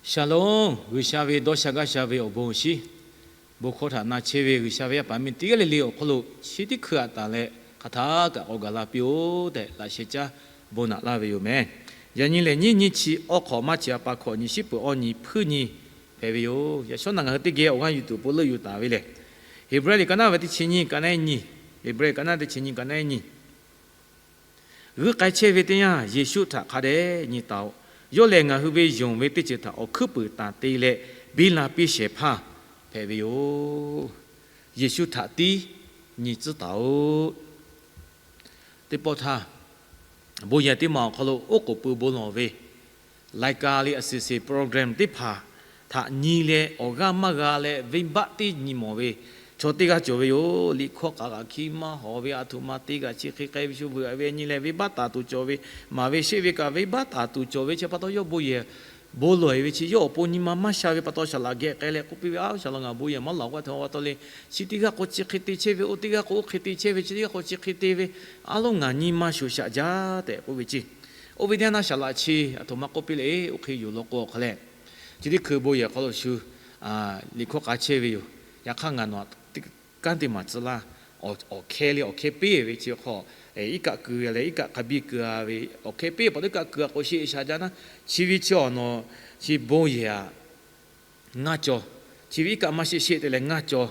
Shalom, G'uiˬsha ve dawˇ sha gaˇ sha ve awˬ bon awˬ shinˉ, bon hkawˇ htaꞈ na chehˇ ve G'uiˬsha ve yaˇ paˍ miˇ teˇ g'aˇ le le awˬ hk'aw lo chi teˇ hkui aꞈ taˍ leh hk'aˬ htaˇ kaꞈ k'awꞈ gaˬ la piˇ-oˆ tehꞈ laꞈ sheh caˉ bon naꞈ laˇ ve yoˬ meh. Yaꞈ nyi lehˬ, nyiˇ nyiˇ chi awˇ hk'awꞈ maˇ chi a pa hkawꞈ nyi shiˉ peuˬ awˇ nyi hpuiˇ nyi hpehꞈ ve yoˬ. Yaꞈ shawˉ naꞈ ngaˬ hui teˇ geh awˬ g'aˇ yuˬ tuˬ awˬ pon leuˆ yuˬ taˍ ve lehˬ, Heˍbrehˇ liꞈ ka naˉ ve teˇ chi nyiˇ ka naˉ nyi, Heˍbrehˇ ka naˉ teˇ chi nyiˇ ka naˉ nyi G'uiˇ k'ai chehˇ ve teˇ yanˇ, Yeˍsuˆ htaꞈ hk'a dehꞈ nyi taˍ-oꞈ. Yawˇ lehˬ ngaˬ hui ve yonˍ ve teˇ ceuˬ htaꞈ awˬ hkuiˉ puiˍ taˍ te leh, biˇ la piˇ shehˍ hpaˇ hpehꞈ ve yoˬ. Yeˍsuˆ htaꞈ tiˉ nyi tcuhˉ taˍ-oꞈ. Teˇ pawˆ htaˇ, bon yehˬ teˇ maˬ awˬ hk'aw lo oˉ k'oˍ pui bon lawˬ ve, รายการ leh a suhˍ suhˍ โปรแกรม teˇ hpaˍ htaꞈ nyi leh awˬ g'aˇ maˇ g'a leh venˇbaˆ teˇ nyi mawˬ ve chaw teˇ g'aˇ cawˬ ve yoˬ. Liꞈ hkawˇ k'aꞈ g'aꞈ hkiˇ maˇ hawˍ ve, aˬ htoꞈ ma te g'aꞈ chi hk'e k'ai ve shu vuiˬ-a ve nyi leh venˇbaˆ taˍ tuˬ cawˬ ve, maˍ ve sheˆ ve kaꞈ venˇbaˆ taˍ tuˬ cawˬ ve chi pa taw yawˇ bon yehˬ bon lawˬ-e ve chi yawˇ awˬ pon nyi ma maˇ sha ve pa taw, shaˍ laꞈ geh k'ai leh k'oˆ piˇ ve, Aˉ, shaˍ laꞈ ngaˬ bon yehˬ maˇ laˬ k'o a htoꞈ ma pa taw le. Chi teˇ g'aˇ k'o chi hk'e te chehˇ ve, oˇ teˇ g'aˇ k'o oˇ hk'e te chehˇ ve, chi teˇ g'aˇ k'o chi hk'e te ve, a loˉ ngaˬ nyi ma shoˍ shaꞈ jaˇ tehꞈ k'oˆ ve ceˇ. Oˇ ve teˇ yanˇ shaˍ laꞈ chi a htoꞈ ma k'oˆ piˇ le, oˇ hk'e yoˬ law k'o hk'a leh, chi teˇ hkui bon yehˬ hk'aw lo shu liꞈ hkawˇ k'a chehˇ ve yoˬ. Yaꞈ hk'aˇ ngaˬ nawˬ kanˉ te maˍ tcuh laˇ. Awˬ hkeh le awˬ hkeh peˇ ve chi hk'aw, iˉ kaˆ keu-a leh iˉ kaˆ hk'a biˇ keu-a ve, awˬ hkeh peˇ pa taw iˉ kaˆ keu-a k'o sheˆ e sha jaˇ naˉ. Chi ve chi awˬ nawˬ chi bon yehˬ-a ngaˇ cawˬ. Chi ve iˉ kaˆ maˇ sheˆ sheˆ te leh ngaˇ cawˬ.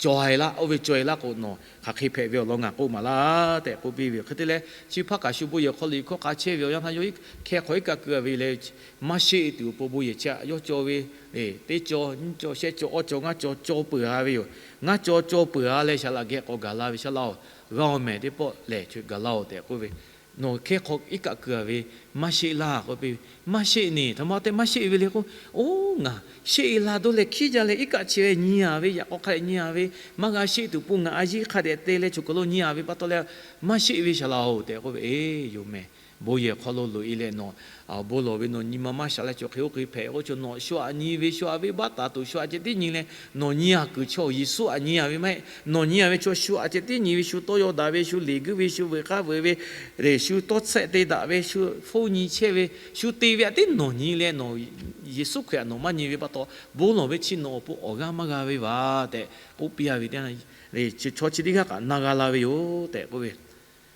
Cawˬ-e laˇ, oˇ ve cawˬ-e laˇ k'o nawˬ hk'aˬ hk'e hpehꞈ ve awˬ lawn ngaˬ k'oˆ maˍ laˇ tehꞈ k'oˆ piˇ ve yoˬ. Hk'e te leh chi hpaˇ kaꞈ shu bon yehˬ hk'aw liꞈ hkawˇ k'a chehˇ ve awˬ yanˇ htaˇ yawˇ iˉ hkeh hk'aw iˉ kaˆ keu-a ve leh, maˇ sheˆ tuˬ awˬ pon bon yehˬ chi a yawˇ cawˬ ve, teˇ cawˬ nyiˇ cawˬ shehˆ cawˬ awˇ cawˬ ngaˇ cawˬ cawˬ peuˬ-a ve yoˬ. Ngaˇ cawˬ cawˬ peuˬ-a leh shaˍ laꞈ geh k'awꞈ gaˬ la ve, Shaˍ laꞈ-oˬ, g'a awˬ mehˍ teˇ pawˆ lehˬ chi gaˬ la-oˬ tehꞈ k'oˆ ve, nawˬ hkeh hk'aw iˉ kaˆ keu-a ve maˇ sheˆ laˇ k'oˆ piˇ ve. Maˇ sheˆ neˬ, htaꞈ ma te maˇ sheˆ ve le k'o, oˇ ngaˬ sheˆ-e la dawˇ leh hkiˉ jaˇ leh iˉ kaˆ chi ve nyi-a ve, yaꞈ k'aw hk'a dehꞈ nyi-a ve, maˇ g'a sheˆ tuˬ pon ngaˬ a yiˇ hk'a dehꞈ te leh choˬ kaˬ lo nyi-a ve pa taw leh, maˇ sheˆ ve Shaˍ laꞈ-oˬ tehꞈ k'oˆ ve, Eˬ, yoˬ mehˍ. Bon yehˬ hk'aw lo loꞈ-e leh nawˬ bon lawˬ ve nawˬ nyi ma maˇ sha leh chaw hk'e oˇ hk'e hpehꞈ k'o, chaw nawˬ shu aꞈ nyi ve shu aꞈ venˇbaˆ taˍ tuˬ shu aꞈ ceh tiˉ nyi leh nawˬ nyi-a kuiˬ chaw Yeˍsuˆ aꞈ nyi-a ve maˇ heˆ. Nawˬ nyi-a ve chaw shu aꞈ ceh tiˉ nyi ve, shu tawˇ yaw daꞈ ve, shu leˬ guiˇ ve, shu veuꞈ k'aˇ veuꞈ ve, shu tawˇ tsehˆ te daꞈ ve, shu hpfuhˇ nyi chehˇ ve, shu te ve aꞈ tiˉ nawˬ nyi leh nawˬ Yeˍsuˆ Hkriꞈ aꞈ nawˬ maˇ nyi ve pa taw, bon lawˬ ve chi nawˬ awˬ pon awˬ g'aˇ maˇ g'a ve vaˬ tehꞈ k'oˆ piˇ-a ve teˇ yanˇ, chaw chi teˇ g'aˇ kaꞈ na g'a la ve yoˬ tehꞈ k'oˆ ve.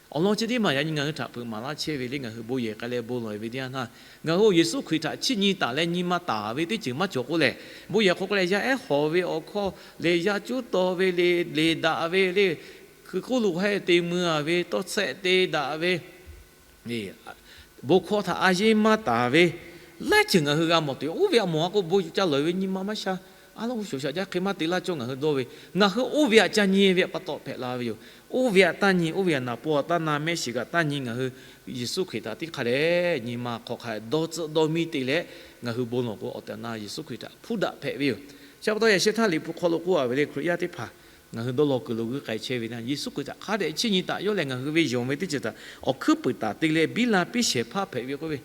Awˬ lawn chi teˇ maˬ yaꞈ nyi ngaˬ hui htaꞈ hpeuꞈ maˍ laˇ chehˇ ve le. Ngaˬ hui bon yehˬ k'ai leh bon lawˬ-e ve teˇ yanˇ htaˇ, ngaˬ hui Yeˍsuˆ Hkriꞈ htaꞈ chiˇ nyi taˍ leh nyi ma taˍ ve teˇ ceuˬ maˇ cawˬ k'oˆ lehˬ, bon yehˬ hk'aw k'oˆ leh yaˇ ehˉ hawˍ ve awˬ hkawˇ le, yaˇ cuˉ taw ve le, leˬ daꞈ ve le, hkui k'oˆ lo hk'aˇ te mui-a ve, tawˇ tsehˆ te daꞈ ve, bon hkawˇ htaꞈ a yeˇ maˇ taˍ ve, laiˉ ceuˬ ngaˬ hui g'a mawˬ tuˬ yoˬ. Oˇ ve aꞈ mawˬ-a k'o bon ca lawˬ-e ve nyi ma maˇ sha. A loˉ g'uˇ shoˍ shaꞈ jaˇ hk'e maˇ te laˇ cawˇ ngaˬ hui dawˇ ve, ngaˬ hui oˇ ve aꞈ ca nyi ve pa taw hpehꞈ la ve yoˬ. Oˇ ve aꞈ taˇ nyi, oˇ ve aꞈ naˍ paw aꞈ taˇ na, mehˆ shiˍ kaꞈ taˇ nyi, ngaˬ hui Yeˍsuˆ Hkriꞈ htaꞈ teˇ hk'a dehꞈ nyi ma hk'aw hk'a dawˇ tcuhˆ dawˇ miˇ te leh, ngaˬ hui bon lawˬ k'o awˬ tehˬ awˬ na Yeˍsuˆ Hkriꞈ htaꞈ hpuˇ daꞈ hpehꞈ ve yoˬ. Chi pa taw yaꞈ sheh htaˇ Liꞈ hpu hk'aw lo k'oˆ-a ve le, Hkriꞈ yaˇ teˇ hpaˍ ngaˬ hui dawˇ law kuiˬ lo g'uiˇ k'ai chehˇ ve na, Yeˍsuˆ Hkriꞈ htaꞈ hk'a dehꞈ chiˇ nyi taˍ. Yawˇ lehˬ ngaˬ hui ve yonˍ ve teˇ ceuˬ htaꞈ awˬ hkuiˉ puiˍ taˍ te leh biˇ la piˇ shehˍ hpaˇ hpehꞈ ve k'oˆ ve,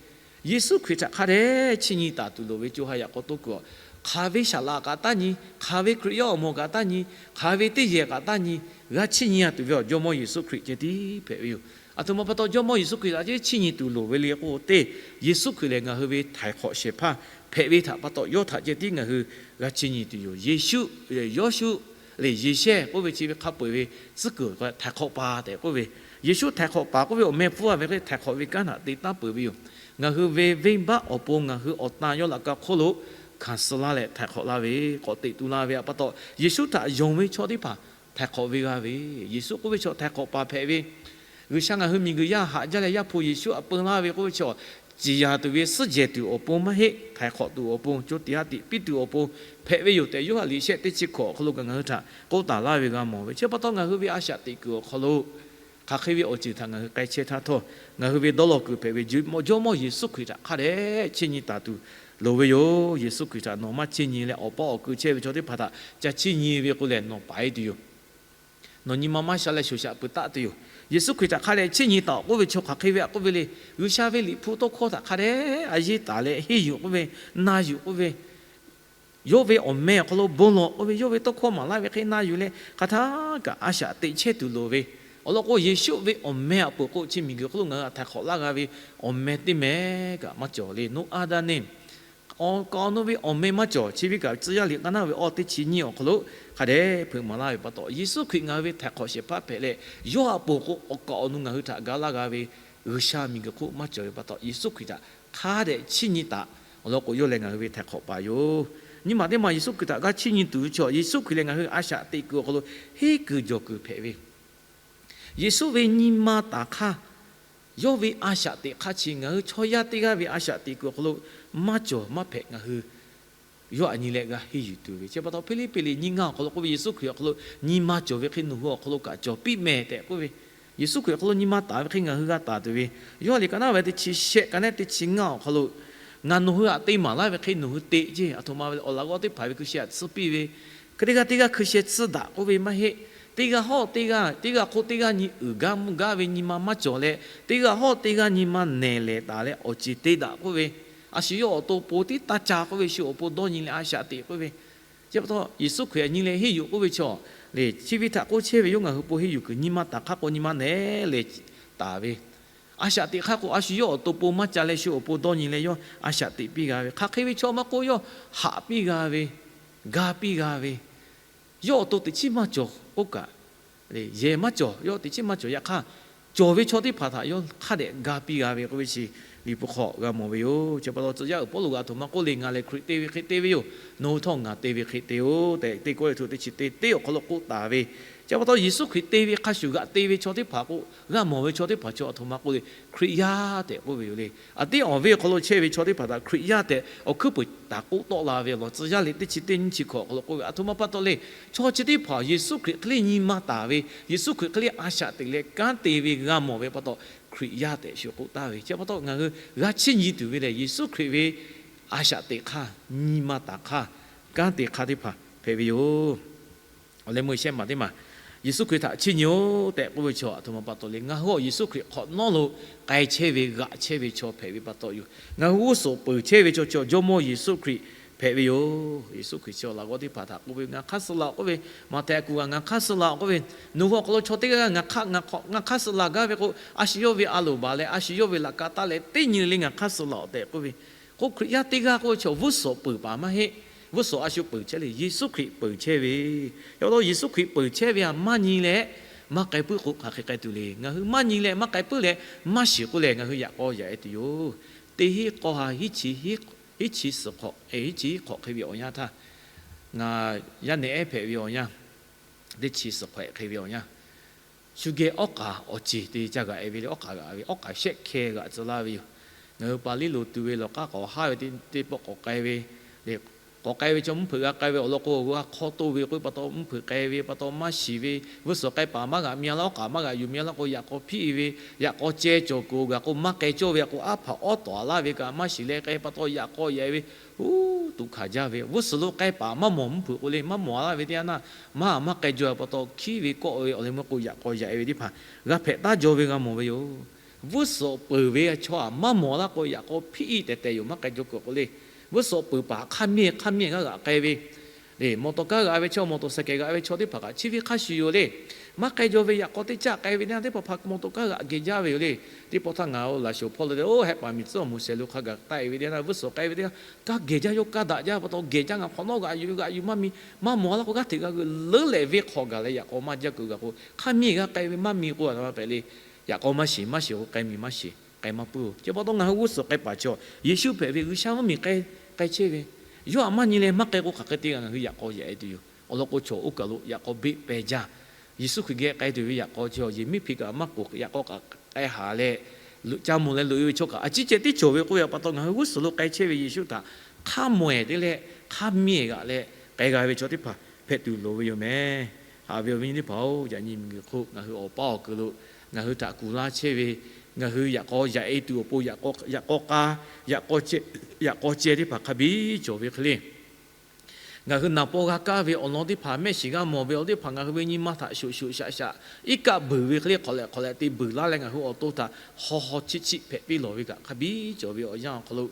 Yeˍsuˆ Hkriꞈ htaꞈ hk'a dehꞈ chiˇ nyi taˍ tuˬ loˍ ve co ha yaꞈ k'aw toˇ kuiˬ-a. Hk'aˬ ve saˍ laꞈ kaꞈ taˇ nyi, hk'aˬ ve Hkriꞈ yaˇ awˬ moˍ kaꞈ taˇ nyi, hk'aˬ ve teˇ yehˬ kaꞈ taˇ nyi, g'a chiˇ nyi-a tuˬ ve awˬ Jawˇ mawˇ Yeˍsuˆ Hkriꞈ ceh tiˉ hpehꞈ ve yoˬ. Aˬ htoꞈ ma pa taw Jawˇ mawˇ Yeˍsuˆ Hkriꞈ htaꞈ ceh chiˇ nyi tuˬ loˍ ve le k'oˆ teˇ, Yeˍsuˆ Hkriꞈ lehˬ ngaˬ hui ve htaiˍ hk'awꞈ shehˍ hpaˇ hpehꞈ ve htaꞈ pa taw yawˇ htaꞈ ceh tiˉ ngaˬ hui g'a chiˇ nyi tuˬ yoˬ. Yeˍsuˆ, Yawˇshuˆ lehˬ Yeˍshehˇ k'oˆ ve chi ve hk'a peu-eˬ ve tcuhˉ kuiˬ htaiˍ hk'awꞈ paˍ tehꞈ k'oˆ ve, Yeˍsuˆ htaiˍ hk'awꞈ paˍ k'oˆ ve awˬ meh pfuhˇ-a ve k'o htaiˍ hk'awꞈ ve kanˉ htaꞈ te taˉ peuˬ ve yoˬ. Ngaˬ hui ve venˇbaˆ awˬ pon ngaˬ hui awˬ tan yawˇ laꞈ ka hk'oˆ lo hkanˍ suh laˇ leh htaiˍ hk'awꞈ laˇ ve, k'awꞈ teꞈ tu la ve pa taw, Yeˍsuˆ htaꞈ yonˍ ve chaw teˇ hpaˍ htaiˍ hk'awꞈ ve g'a ve, Yeˍsuˆ k'oˆ ve chaw htaiˍ hk'awꞈ paˍ hpehꞈ ve, G'uiˬsha ngaˬ hui miˬguiˬ yaˇ haꞈ jaˇ leh Yaˇ hpu Yeˍsuˆ htaꞈ peu laˇ ve k'oˆ ve chaw, ciˍ yanˍ tuˬ ve suhˉ jehˬ tuˬ awˬ pon maˇ heˆ, htaiˍ hk'awꞈ tuˬ awˬ pon, co tiꞈ ha tiꞈ piˇ tuˬ awˬ pon hpehꞈ ve yoˬ tehꞈ, Yoˇhanˬ liꞈ shehˆ teˇ chi hkawꞈ awˬ hk'aw lo kaꞈ ngaˬ hui htaꞈ k'oˆ taˍ laˇ ve g'a mawˬ ve. Chi pa taw ngaˬ hui ve a shaꞈ teꞈ kuiˬ awˬ hk'aw lo hk'aˬ hk'e ve awˬ ceuˬ htaꞈ ngaˬ hui k'ai chehˇ htaˇ htawˇ, ngaˬ hui ve dawˇ law kuiˬ hpehꞈ ve Jawˇmawˇ Yeˍsuˆ Hkriꞈ htaꞈ hk'a dehꞈ chiˇ nyi taˍ tuˬ loˍ ve yoˬ. Yeˍsuˆ Hkriꞈ htaꞈ nawˬ maˇ chiˇ nyi leh, awˬ paˇ awˬ ku chehˇ ve chaw teˇ hpaˍ htaꞈ ca chiˇ nyi ve k'o lehˬ, nawˬ paiˍ tuˬ yoˬ. Nawˬ nyi ma maˇ sha leh shoˍ shaꞈ peuˬ taˆ tuˬ yoˬ. Yeˍsuˆ Hkriꞈ htaꞈ hk'a dehꞈ chiˇ nyi taˍ k'oˆ ve chaw hk'aˬ hk'e ve aꞈ k'oˆ ve le. G'uiˬsha ve Liꞈ hpu tawˇ hkawˇ htaꞈ hk'a dehꞈ a yeˇ taˍ leh henˇ yuˬ k'oˆ ve, na yuˬ k'oˆ ve, yawˇ ve awˬ meh awˬ hk'aw lo bon lawˬ k'oˆ ve, yawˇ ve tawˇ hkawˇ maˍ laˇ ve hk'e na yuˬ leh, hk'aˬ htaˇ kaꞈ a shaꞈ teꞈ chehˇ tuˬ loˍ ve. Awˬ lawn k'o, Yeˍsuˆ ve awˬ meh aꞈ peuˬ k'o, chi miˬguiˬ hk'oˆ lo ngaˬ hui htaꞈ htaiˍ hk'awꞈ laˇ g'a ve awˬ meh teˇ meh kaꞈ maˇ cawˬ le. No other name. awˬ kaˍ awˬ nu ve awˬ meh maˇ cawˬ. Chi ve kaꞈ tcuh yaˇ liꞈ k'a naˇ ve awˇ teˇ chi nyiˇ awˬ hk'aw lo hk'a dehꞈ hpeuꞈ maˍ laˇ ve pa taw, Yeˍsuˆ Hkriꞈ ngaˬ hui ve htaiˍ hk'awꞈ shehˍ hpaˇ hpehꞈ leh, yawˇ a poˍ k'o awˬ kaˍ awˬ nu ngaˬ hui htaꞈ ga laˇ g'a ve G'uiˬsha miˬguiˬ hk'oˆ maˇ cawˬ ve pa taw, Yeˍsuˆ Hkriꞈ htaꞈ hk'a dehꞈ chiˇ nyi taˍ. Awˬ lawn k'o, yawˇ lehˬ ngaˬ hui ve htaiˍ hk'awꞈ paˍ yoˬ. Nyi maˬ teˇ maˬ Yeˍsuˆ Hkriꞈ htaꞈ g'a chiˇ nyi tuˬ ve chaw, Yeˍsuˆ Hkriꞈ lehˬ ngaˬ hui a shaꞈ teꞈ kuiˬ awˬ hk'aw lo henˇ kuiˬ jawˬ kuiˬ hpehꞈ ve, Yeˍsuˆ ve nyi ma taˍ hk'aˇ, yawˇ ve a shaꞈ teꞈ hk'aˇ chi ngaˬ hui chaw yaˇ teˇ g'aˇ ve a shaꞈ teꞈ kuiˬ awˬ hk'aw lo maˇ cawˬ maˇ hpehꞈ ngaˬ hui yawˇ htaꞈ nyi leh g'a henˇ yuˬ tuˬ ve. Chi pa taw Hpiˇliˇpiˆ liꞈ nyiˇ ngaˇ awˬ hk'aw lo k'oˆ ve, Yeˍsuˆ Hkriꞈ awˬ hk'aw lo nyi ma cawˬ ve hk'e nawˬ hui awˬ hk'aw lo kaꞈ cawˬ piˇ mehˍ tehꞈ k'oˆ ve. Yeˍsuˆ Hkriꞈ awˬ hk'aw lo nyi ma taˍ ve hk'e ngaˬ hui g'a taˍ tuˬ ve, yawˇ liꞈ k'a naˇ ve teˇ chi shehˆ k'a nehˉ teˇ chi ngaˇ awˬ hk'aw lo, ngaˬ nawˬ hui htaꞈ te maˍ laˇ ve hk'e nawˬ hui te ceˇ. Aˬ htoꞈ ma ve le, awˬ laꞈ g'awˇ teˇ hpaˍ ve hkui sheh htaꞈ tsuhˇ piˇ ve, hk'e teˇ g'aˇ teˇ g'aˇ hkui sheh tsuhˇ daꞈ k'oˆ ve maˇ heˆ. Teˇ g'aˇ hawˉ teˇ g'aˇ, teˇ g'aˇ hk'oˆ teˇ g'aˇ nyi uiˍ gaˇ mvuhˇ gaˇ ve nyi ma maˇ cawˬ leh, teˇ g'aˇ hawˉ teˇ g'aˇ nyi ma nehˬ lehˬ taˍ leh awˬ ceˬ te daꞈ k'oˆ ve, a shu yawˇ awˬ to po tiˉ taˇ ca k'oˆ ve, shu awˬ pon dawˇ nyi leh a shaꞈ teꞈ k'oˆ ve. Chi pa taw Yeˍsuˆ Hkriꞈ nyi leh henˇ yuˬ k'oˆ ve chaw le, chi ve htaꞈ k'oˆ chehˇ ve yoˬ. Ngaˬ hui po henˇ yuˬ kuiˬ nyi ma taˍ hk'aˇ k'o nyi ma nehˬ lehˬ taˍ ve, a shaꞈ teꞈ hk'aˇ k'o a shu yawˇ awˬ to po maˇ ca leh shu awˬ pon dawˇ nyi leh yawˇ a shaꞈ teꞈ piˇ g'a ve, hk'aˬ hk'e ve chaw maˇ k'oˆ yawˇ haꞈ piˇ g'a ve, ga piˇ g'a ve, yawˇ awˬ to teꞈ chiˉ maˇ cawˬ k'oˆ kaꞈ, yehˬ maˇ cawˬ, yawˇ teꞈ chiˉ maˇ cawˬ. Yaꞈ hk'aˇ, cawˬ ve chaw teˇ hpaˍ htaꞈ yawˇ hk'a dehꞈ ga piˇ g'a ve k'oˆ ve chi liꞈ hpu hk'aw g'a mawˬ ve yoˬ. Chi pa taw tcuh yaˇ uiˍ Pawˇluꞈ g'a htoꞈ ma k'oˆ le, Ngaˬ lehˬ Hkriꞈ te ve hk'e te ve yoˬ. Nawˬ hui htawˇ ngaˬ te ve hk'e te-oˬ tehꞈ, Teˇ Kawˇrenˍhtuˆ teˇ chi teˇ teˇ awˬ hk'aw lo k'oˆ taˍ ve. Chi pa taw Yeˍsuˆ Hkriꞈ te ve hk'a shuˍ g'aꞈ te ve chaw teˇ hpaˍ k'o, g'a mawˬ ve chaw teˇ hpaˍ chaw aˬ htoꞈ ma k'oˆ le, Hkriꞈ yaˇ tehꞈ k'oˆ ve yoˬ le. A tiˉ awˬ ve awˬ hk'aw lo chehˇ ve chaw teˇ hpaˍ htaꞈ Hkriꞈ yaˇ tehꞈ awˬ hkuiˉ puiˍ taˍ k'oˆ tawˆ la ve awˬ lawn tcuh yaˇ liꞈ teˇ chi teˇ nyiˇ chi hkawꞈ awˬ hk'aw lo k'oˆ ve, aˬ htoꞈ ma pa taw le, chaw chi teˇ hpaˍ Yeˍsuˆ Hkriꞈ hk'e le nyi ma taˍ ve, Yeˍsuˆ Hkriꞈ hk'e le a shaꞈ teꞈ leh kanˉ te ve g'a mawˬ ve pa taw, Hkriꞈ yaˇ tehꞈ shu k'oˆ taˍ ve. Chi pa taw ngaˬ hui g'a chiˇ nyi tuˬ ve lehˬ, Yeˍsuˆ Hkriꞈ ve a shaꞈ teꞈ hk'aˇ, nyi ma taˍ hk'aˇ, kanˉ te hk'aˇ teˇ hpaˍ hpehꞈ ve yoˬ. Awˬ leh meuˇ shehˆ maˬ teˇ maˬ, Yeˍsuˆ Hkriꞈ htaꞈ chiˇ nyi-oˬ tehꞈ k'oˆ ve chaw aˬ htoꞈ ma pa taw le, ngaˬ hui Yeˍsuˆ Hkriꞈ hk'awꞈ nawˉ lo k'ai chehˇ ve g'aꞈ chehˇ ve chaw hpehꞈ ve pa taw yoˬ. Ngaˬ hui g'uˇ suhˍ peuˬ chehˇ ve chaw chi Jawˇmawˇ Yeˍsuˆ Hkriꞈ hpehꞈ ve yoˬ. Yeˍsuˆ Hkriꞈ chi awˬ laꞈ g'awˇ teˇ hpaˍ htaꞈ k'oˆ ve, Ngaˬ hk'aˇ suh laˬ-oꞈ k'oˆ ve, Maꞈhtehˍ kuˬ g'aꞈ ngaˬ hk'aˇ suh laˬ-oꞈ k'oˆ ve, nawˬ hui awˬ hk'aw lo chaw teˇ g'aˇ g'aˇ ngaˬ hk'aˇ, ngaˬ hk'aˇ suh laˬ gaˇ ve k'o, a shu yawˇ ve a loˍ baˬ leh a shu yawˇ ve laꞈ ka taˇ leh teˇ nyi le le ngaˬ hk'aˇ suh laˬ-oꞈ tehꞈ k'oˆ ve. K'o Hkriꞈ yaˇ teˇ g'aˇ k'oˆ ve chaw g'uˇ suhˍ peuˬ paˍ maˇ heˆ. G'uˇ suhˍ a shu peuˬ chehˇ le, Yeˍsuˆ Hkriꞈ peuˬ chehˇ ve. Yaꞈ pa taw Yeˍsuˆ Hkriꞈ peuˬ chehˇ ve htaꞈ maˇ nyi leh maˇ k'ai puiˉ k'o hk'aˬ hk'e k'ai tuˬ le. Ngaˬ hui maˇ nyi leh maˇ k'ai puiˉ leh maˇ shiˍ k'oˆ lehˬ, ngaˬ hui yaꞈ k'aw yaꞈ e tuˬ yoˬ. Teˇ hinˉ k'aw ha hiˉ chi hiˉ chi suhˍ hk'awꞈ, hiˉ chi hiˉ hk'awꞈ hk'e ve awˬ yanˇ htaˇ, ngaˬ yaˇ nehˬ ehˉ hpehꞈ ve awˬ yanˇ, teˇ chi suhˍ hk'awꞈ hk'e ve awˬ yanˇ, shu geh awˉ k'aˍ awˬ ceˬ te caˇ g'aꞈ e ve le. Awˉ k'aˍ g'aꞈ ve, awˉ k'aˍ shehˆ hkeh g'aꞈ tcuh laˇ ve yoˬ. Ngaˬ hui paˍ liˇ loˍ tuˬ ve lawˬ k'aˉ k'awꞈ haˉ ve teˇ pawˆ k'awꞈ k'ai ve le. K'awꞈ k'ai ve chaw mvuhˇ hpeuꞈ g'a k'ai ve awˬ lawn k'o, g'a hk'aw toˇ ve k'oˆ ve pa taw mvuhˇ hpeuꞈ k'ai ve pa taw maˇ shiˍ ve, g'uˇ suhˍ k'ai paˍ maˇ g'aꞈ mi-a laˇ, awˉ k'aˍ maˇ g'aꞈ yuˬ mi-a laˇ k'o, yaꞈ k'aw hpiˆ ve, yaꞈ k'aw ceh cawˬ kuiˬ g'a k'o maˇ k'ai cawˇ ve k'o, aˉ hpaˍ awˉ tawˍ laˇ ve kaꞈ maˇ shiˍ leh k'ai pa taw yaꞈ k'aw yaꞈ e ve, uˉ tuꞈ hkanˍ jaˇ ve. G'uˇ suhˍ lo k'ai paˍ maˇ mawˬ mvuhˇ hpeuꞈ k'o le, maˇ mawˬ laˇ ve teˇ yanˇ naˇ, maˇ maˇ k'ai jaw pa taw hkiˉ ve kawˆ ve awˬ leh meuˇ k'o yaꞈ k'aw yaꞈ e ve teˇ hpaˍ g'a hpehꞈ taˉ jaw ve g'a mawˬ ve yoˬ. G'uˇ suhˍ peuˬ ve chaw aˬ maˇ mawˬ laˇ k'o, yaꞈ k'aw hpiˆ iˉ tehˬ tehˬ yoˬ, maˇ k'ai jaw kuiˬ k'o le. G'uˇ suhˍ peuˬ paˍ hk'aˇ miˇ hk'aˇ miˇ g'aˇ g'aꞈ k'ai ve le. Mawˬ tawˍ kaˇ g'aꞈ ve chaw, mawˬ tawˍ saˍ kehˍ g'aꞈ ve chaw teˇ hpaˍ kaꞈ chi ve hk'a shuˍ yoˬ le. Maˇ k'ai jaw ve yaꞈ k'aw teˇ caˆ k'ai ve teˇ yanˇ teˇ hpaˍ hpaˍ mawˬ tawˍ kaˇ g'aꞈ geh jaˇ ve yoˬ le. Teˇ pawˆ htaˇ ngaˬ laꞈ shoˍ hpawˇ lo te oˇ hehˆ paˍ miˬ tcuhˉ awˬ moˍ shehˍ lo hk'a gaˬ taˆ e ve teˇ yanˇ, g'uˇ suhˍ k'ai ve teˇ yanˇ, kaˇ geh jaˇ, yawˇ kaˇ daꞈ jaˇ pa taw geh jaˇ, ngaˬ hk'awꞈ nawˉ g'aꞈ yuˬ g'aꞈ yuˬ maˇ mi, maˇ mawˬ laˇ k'o g'aˇ hteꞈ g'a g'euꞈ leuˉ leh venˇ hk'aw gaˬ leh yaꞈ k'aw maˇ jaˇ kuiˬ g'a k'o, hk'aˇ miˇ g'aˇ k'ai ve maˇ mi k'o, a htaꞈ ma hpehꞈ le. Yaꞈ k'aw maˇ shiˍ, maˇ shiˍ k'o k'ai mi maˇ shiˍ, k'ai maˇ puiˉ-oˬ. Chi pa taw ngaˬ hui g'uˇ suhˍ k'ai paˍ chaw, Yeˍsuˆ hpehꞈ ve G'uiˬsha mvuhˇmiˬ k'ai, k'ai chehˇ ve, yawˇ htaꞈ maˇ nyi leh maˇ k'ai k'o hk'aˬ hk'e te g'a ngaˬ hui yaꞈ k'aw yaꞈ e tuˬ yoˬ. Awˬ lawn k'o chaw oˇ kaˬ lo yaꞈ k'aw beˆ peh jaˇ. Yeˍsuˆ Hkriꞈ geh k'ai tuˬ ve yaꞈ k'aw chaw yehˬ miˉ hpeꞈ kaꞈ maˇ k'oˍ yaꞈ k'aw kaꞈ k'ai haˍ leh, ca mawˬ leh loꞈ e ve chaw kaꞈ a ciˉ ceh tiˉ cawˬ ve k'oˆ ve pa taw, ngaˬ hui g'uˇ suhˍ lo k'ai chehˇ ve Yeˍsuˆ htaꞈ hk'aˇ mawˬ-eˬ te leh hk'aˇ miˇ-eˬ g'aꞈ leh k'ai g'a ve chaw teˇ hpaˍ hpehꞈ tuˬ loˍ ve yoˬ mehˍ. Haꞈ ve awˬ viˉ nyi teˇ hpaˍ-oˬ, yaꞈ nyi miˬguiˬ hk'oˆ ngaˬ hui awˬ paˇ awˬ kuiˬ lo ngaˬ hui htaꞈ kuˬ laˇ chehˇ ve, ngaˬ hui yaꞈ k'aw yaꞈ e tuˬ awˬ pon yaꞈ k'aw k'a, yaꞈ k'aw ceh teˇ hpaˍ hk'a biˇ cawˬ ve hk'e le. Ngaˬ hui naˍ paw g'a kaˇ ve awˬ lawn teˇ hpaˍ, mehˆ shiˍ g'a mawˬ ve awˬ teˇ hpaˍ ngaˬ hui ve nyi ma htaꞈ shoꞈ shoꞈ shaꞈ shaꞈ iˉ kaˆ beuˬ ve hk'e le, hk'awꞈ lehꞈ hk'awꞈ lehꞈ te beuˬ laˇ leh ngaˬ hui awˬ to htaꞈ haw haw chiˆ chiˆ hpehꞈ piˇ lawˬ ve kaꞈ hk'a biˇ cawˬ ve awˬ yanˇ awˬ hk'aw lo,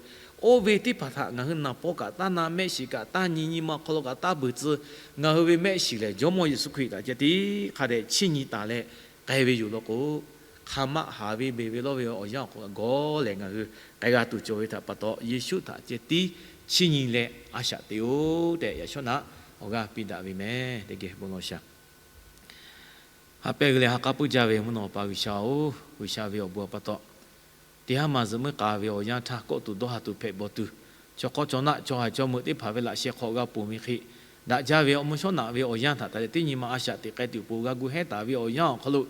oˇ ve teˇ hpaˍ htaꞈ ngaˬ hui naˍ paw kaꞈ taˇ na, mehˆ shiˍ kaꞈ taˇ nyi, nyi ma awˬ hk'aw lo kaꞈ taˇ beuˬ tcuh. Ngaˬ hui ve mehˆ shiˍ lehˬ Jawˇmawˇ Yeˍsuˆ Hkriꞈ htaꞈ ceh tiˉ hk'a dehꞈ chiˇ nyi taˍ leh k'ai ve yoˬ law k'o, hk'aˬ maˆ haˍ ve beˬ ve lawˇ ve awˬ yanˇ awˬ hk'aw lo gawˇ lehˬ ngaˬ hui k'ai g'a tuˬ cawˬ ve htaꞈ pa taw, Yeˍsuˆ htaꞈ ceh tiˉ chiˇ nyi leh a shaꞈ teꞈ-oˆ tehꞈ, yaꞈ shawˉ naꞈ awˬ g'aˇ piˇ daꞈ ve mehˍ. Teˇ geh bon lawˬ shaˍ. Haꞈ pehˇ g'uiˬ leh ha k'aˉ puiˉ jaˇ ve mvuhˇ naw awˬ pa G'uiˬsha-oˬ, G'uiˬsha ve awˬ bon awˬ pa taw, teˇ haˉ maˬ zuhꞈ muiˉ k'a ve awˬ yanˇ htaˇ, kawˆ tuˬ dawˇ ha tuˬ hpehꞈ bawˬ tuˬ, chaw hk'awˇ chaw naˆ chaw haiˬ chaw meuꞈ teˇ hpaˍ ve laꞈ sheh hk'aw g'a ponˬ ve hk'e, daꞈ jaˇ ve awˬ mvuhˇ shawˉ naꞈ ve awˬ yanˇ htaꞈ taˍ leh teˇ nyi ma a shaꞈ teꞈ k'ai tuˬ awˬ pon g'a gu hehˉ taˍ ve awˬ yanˇ awˬ hk'aw lo,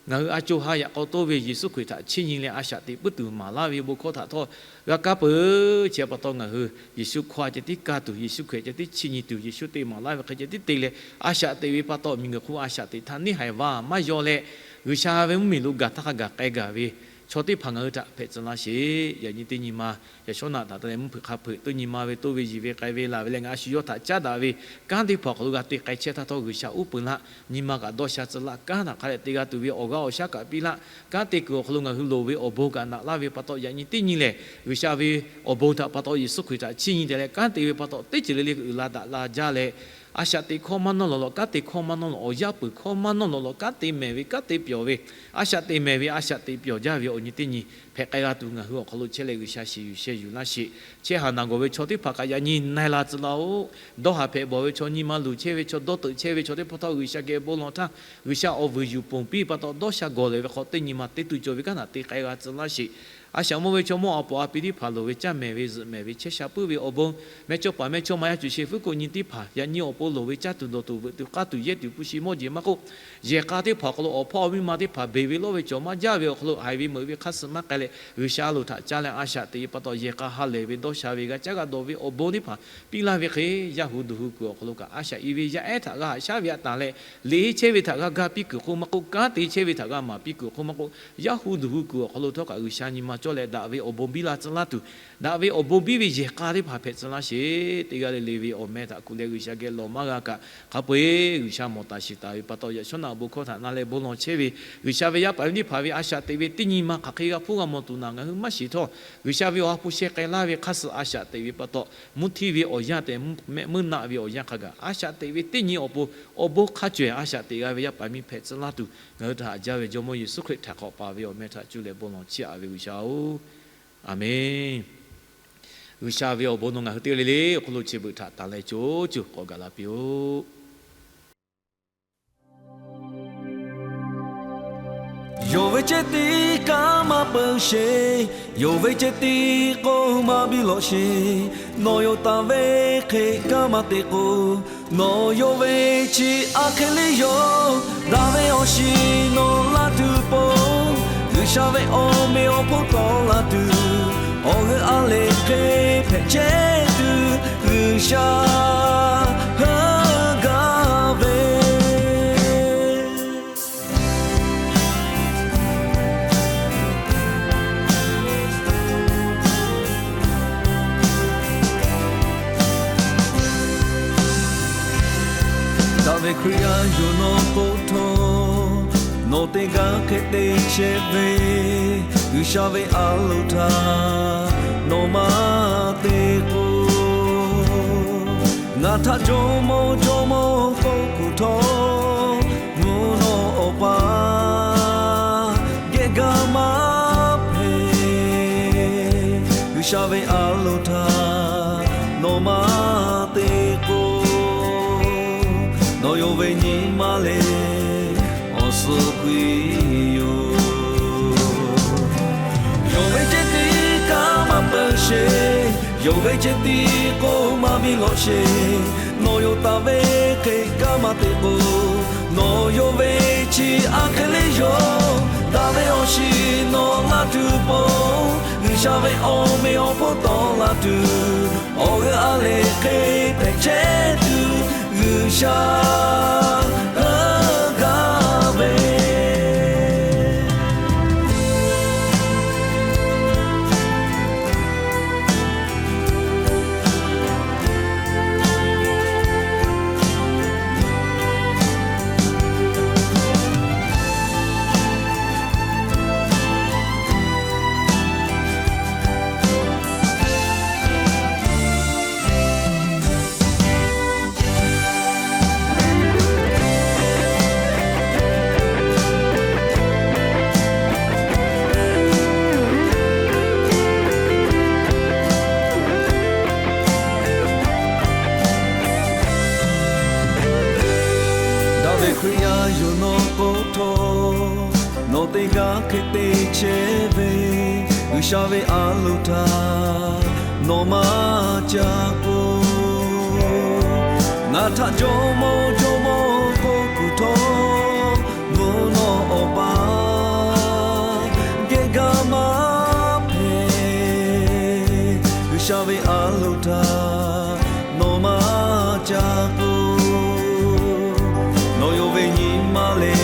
ngaˬ hui a co ha yaꞈ k'aw toˇ ve Yeˍsuˆ Hkriꞈ htaꞈ chiˇ nyi leh a shaꞈ teꞈ puiˉ tuˬ maˍ laˇ ve bon hkawˇ htaꞈ htawˇ g'a kaˇ peuˬ. Chi pa taw ngaˬ hui Yeˍsuˆ hkawˇ a ceh tiˉ kaˇ tuˬ, Yeˍsuˆ Hkriꞈ ceh tiˉ chiˇ nyi tuˬ, Yeˍsuˆ te maˍ laˇ ve hk'e ceh tiˉ te leh a shaꞈ teꞈ ve pa taw, miˬguiˬ hk'oˆ a shaꞈ teꞈ htaˇ neˇ haiˬ vaˇ maˇ yaw leh, G'uiˬsha ve mvuhˇmiˬ lo gaˬ htaˇ hk'a gaˬ k'ai gaˬ ve chaw teˇ hpaˍ ngaˬ hui htaꞈ hpehꞈ tcuh laˇ sheˍ. Yaꞈ nyi teˇ nyi ma yaꞈ shawˉ naꞈ htaꞈ taˍ leh mvuhˇ hpeuꞈ hk'a hpeuꞈ tuˇ nyi ma ve toˇ ve yiˬ ve k'ai ve laˬ ve leh ngaˬ a shu yawˇ htaꞈ caˉ daꞈ ve kanˉ teˇ hpaˍ awˬ hk'aw lo g'a te k'ai chehˇ htaˇ htawˇ, G'uiˬsha uˉ peunˍ laˇ. Nyi ma kaꞈ dawˇ sha tcuh laˇ. Kanˉ htaꞈ hk'a dehꞈ te g'a tuˬ ve awˬ g'aˇ awˬ shaˉ kaꞈ piˇ laˇ. Kanˉ te kuiˬ awˬ hk'aw lo ngaˬ hui loˍ ve awˬ bon kaꞈ naꞈ laˇ ve pa taw, yaꞈ nyi teˇ nyi lehˬ G'uiˬsha ve awˬ bon htaꞈ pa taw Yeˍsuˆ Hkriꞈ htaꞈ chiˇ nyi tehꞈ leh kanˉ te ve pa taw, teˇ ceuˬ le le uiˍ la daꞈ la jaˇ leh, a shaꞈ teꞈ hkawˇ maˇ nawˇ lawˬ lawꞈ, kanˉ te hkawˇ maˇ nawˇ lawˬ, awˬ yaˇ peuˬ hkawˇ maˇ nawˇ lawˬ lawꞈ, kanˉ te mehˍ ve kanˉ te pyawˬ ve, a shaꞈ teꞈ mehˍ ve a shaꞈ teꞈ pyawˬ jaˇ ve awˬ nyi teˇ nyi hpehꞈ k'ai g'a tuˬ, ngaˬ hui awˬ hk'aw lo chehˇ leh G'uiˬsha shiˍ yuˬ sheh yuˬ laˇ sheˍ. Chehˇ haˍ naˬ gawˬ ve chaw teˇ hpaˍ kaꞈ yaꞈ nyi na e la tcuh laˇ-oˆ. Dawˇ haˍ hpehꞈ bawˬ ve chaw, nyi ma luˬ chehˇ ve chaw, dawˇ teuꞈ chehˇ ve chaw teˇ hpaˍ htawˇ G'uiˬsha geh bon lawˬ htaˇ, G'uiˬsha awˬ vuiˬ yuˬ ponˬ piˇ pa taw dawˇ sha gawˬ lehˬ ve hk'aw teˇ nyi ma te tuˬ cawˬ ve kanˉ htaꞈ te k'ai g'a tcuh laˇ sheˍ. A shaꞈ mawˇ ve chaw mawˇ a poˍ a pi teˇ hpaˍ loˍ ve caˇ mehˍ ve zuhꞈ mehˍ ve chehˇ sha puiˉ ve awˬ bon, mehˇchawˇ paˍ mehˇchawˇma yaˇ cuˬ shehˍ fuiˉ k'o nyi teˇ hpaˍ yaꞈ nyi awˬ pon loˍ ve caˇ tuˬ dawˬ tuˬ veuꞈ tuˬ k'aˇ tuˬ yehˇ tuˬ hpu shi mawˇ jeˬ maˇ k'oˆ, yehˬ k'a teˇ hpaˍ awˬ hk'aw lo awˬ hpawˇ awˬ miˇ ma teˇ hpaˍ beˬ ve lawˇ ve cawˬ maˇ jaˇ ve awˬ hk'aw lo haiˬ ve meuꞈ ve hk'aˇ suh maˇ k'ai leh G'uiˬsha loˍ htaꞈ caˇ leh a shaꞈ teꞈ ve pa taw, yehˬ k'a ha lehˬ ve dawˇ sha ve g'a caˉ g'a dawˬ ve awˬ bon teˇ hpaˍ piˇ laˇ ve hk'e, yaˇ hu duˬ hu kuiˬ awˬ hk'aw lo kaꞈ a shaꞈ i ve yaˇ ehˉ htaꞈ g'a haꞈ shaˉ ve a tanˬ leh, liꞈ henˇ chehˇ ve htaꞈ g'a ga piˇ kuiˬ hk'oˆ maˇ k'oˆ, kanˉ te chehˇ ve htaꞈ g'a maˍ piˇ kuiˬ hk'oˆ maˇ k'oˆ, yaˇ hu duˬ hu kuiˬ awˬ hk'aw lo htawˇ kaꞈ G'uiˬsha nyi ma cawˇ leh daꞈ ve awˬ bon biˇ la tcuh laˇ tuˬ, daꞈ ve awˬ bon biˇ ve yehˬ k'a teˇ hpaˍ hpehꞈ tcuh laˇ sheˍ. Teˇ g'aˇ le le ve awˬ meh htaꞈ kuˬ leh G'uiˬsha geh lawˬ maˇ g'a kaꞈ, hk'a peu-eˬ G'uiˬsha mawˬ taˍ shiˍ taˍ ve pa taw, yaꞈ shawˉ naꞈ bon hkawˇ htaꞈ na leh bon lawˬ chehˇ ve G'uiˬsha ve yaˇ paˍ ve teˇ hpaˍ ve a shaꞈ teꞈ ve teˇ nyi ma hk'aˬ hk'e g'a hpuˇ g'a mawˬ tuˬ naˬ, ngaˬ hui maˇ shiˍ htawˇ, G'uiˬsha ve awˬ ha hpu sheh k'ai laˇ ve hk'aˇ suh a shaꞈ teꞈ ve pa taw, mvuhˇ htiˇ ve awˬ yanˇ tehꞈ mehˆ meuˇ naˆ ve awˬ yanˇ hk'a gaˬ a shaꞈ teꞈ ve teˇ nyi awˬ pon awˬ bon hk'a cawehˬ a shaꞈ teꞈ g'a ve yaˇ paˍ miˇ hpehꞈ tcuh laˇ tuˬ, ngaˬ hui htaꞈ haꞈ jaˇ ve Jawˇmawˇ Yeˍsuˆ Hkriꞈ htaꞈ hk'awꞈ paˍ ve awˬ meh htaꞈ cuˇ leh bon lawˬ chiˇ aꞈ ve G'uiˬsha-oˬ, Aˍmenˇ. G'uiˬsha ve awˬ bon nawˬ ngaˬ hui teˇ g'aˇ le le awˬ hk'aw lo chi beuꞈ htaꞈ tanˬ leh co cuˬ k'awꞈ gaˬ la piˇ-oˆ. Yonˍ ve ceh tiˉ kanˉ maˇ peuˬ sheˍ. Yonˍ ve ceh tiˉ k'oˆ maˇ biˇ lawꞈ sheˍ. Nawˬ yonˍ taˍ ve hk'e kanˉ maˇ te k'o, nawˬ yonˍ ve chi aˬ hk'e le yoˬ. Daꞈ ve awˬ shiˍ nawˬ laˇ tuˬ po, G'uiˬsha ve awˬ meꞈ awˬ hponˇ tawˍ la tuˬ, awˬ g'euˆ a lehˬ hk'e hpehꞈ chehˇ tuˬ, G'uiˬsha heuˆ gaˇ ve Daꞈ ve Hkriꞈ yaˇ yoˬ nawˬ k'oˆ htawˇ, nawˬ teˇ g'aˇ hk'e te chehˇ ve, G'uiˬsha ve a loˍ htaꞈ nawˬ maˇ te k'o, ngaˬ htaꞈ jawˇmawˇ jawˇmawˇ k'oˆ kuˬ htawˇ, mvuhˇ naw awˬ pa geh gaˇ maˇ hpehꞈ. G'uiˬsha ve a loˍ htaꞈ nawˬ maˇ te k'o, nawˬ yonˍ ve nyi ma lehˬ awˬ suhˍ k'oˆ yoˬ. Yonˍ ve ceh tiˉ kanˉ maˇ peuˬ sheˍ. Yonˍ ve ceh tiˉ k'oˆ maˇ biˇ lawꞈ sheˍ. Nawˬ yonˍ taˍ ve hk'e kanˉ maˇ te k'o, nawˬ yonˍ ve chi aˬ hk'e le yoˬ. Daꞈ ve awˬ shiˍ nawˬ laˇ tuˬ po, G'uiˬsha ve awˬ meꞈ awˬ hponˇ tawˍ la tuˬ, awˬ g'euˆ a lehˬ hk'e hpehꞈ chehˇ tuˬ, G'uiˬsha heuˆ gaˇ ve teˇ g'aˇ hk'e te chehˇ ve, G'uiˬsha ve a loˍ htaꞈ nawˬ maˇ ca k'oˆ. Ngaˬ htaꞈ jawˇmawˇ jawˇmawˇ k'oˆ kuiˬ htawˇ, mvuhˇ naw awˬ pa geh gaˇ maˇ hpehꞈ. G'uiˬsha ve a loˍ htaꞈ nawˬ maˇ ca k'oˆ. Nawˬ yawˇ ve nyi ma lehˬ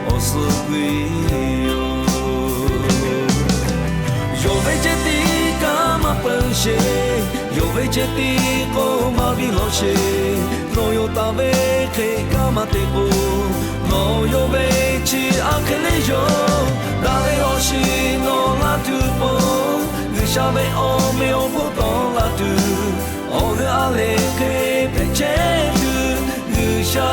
awˬ suhˍ k'oˆ ve yoˬ. Yawˇ ve ceh tiˉ kanˉ maˇ peuˬ sheˍ. Yawˇ ve ceh tiˉ k'oˆ maˇ piˇ lawˬ sheˍ. Nawˬ yawˇ taˍ ve hk'e kanˉ maˇ te k'o, nawˬ yawˇ ve chi aˬ hk'e le yoˬ. Daꞈ ve awˬ shiˍ nawˬ laˇ tuˬ pon, G'uiˬsha ve awˬ meꞈ awˬ hponˇ tawˆ la tuˬ, awˬ g'euˆ a lehˬ hk'e hpehꞈ chehˇ tuˬ, G'uiˬsha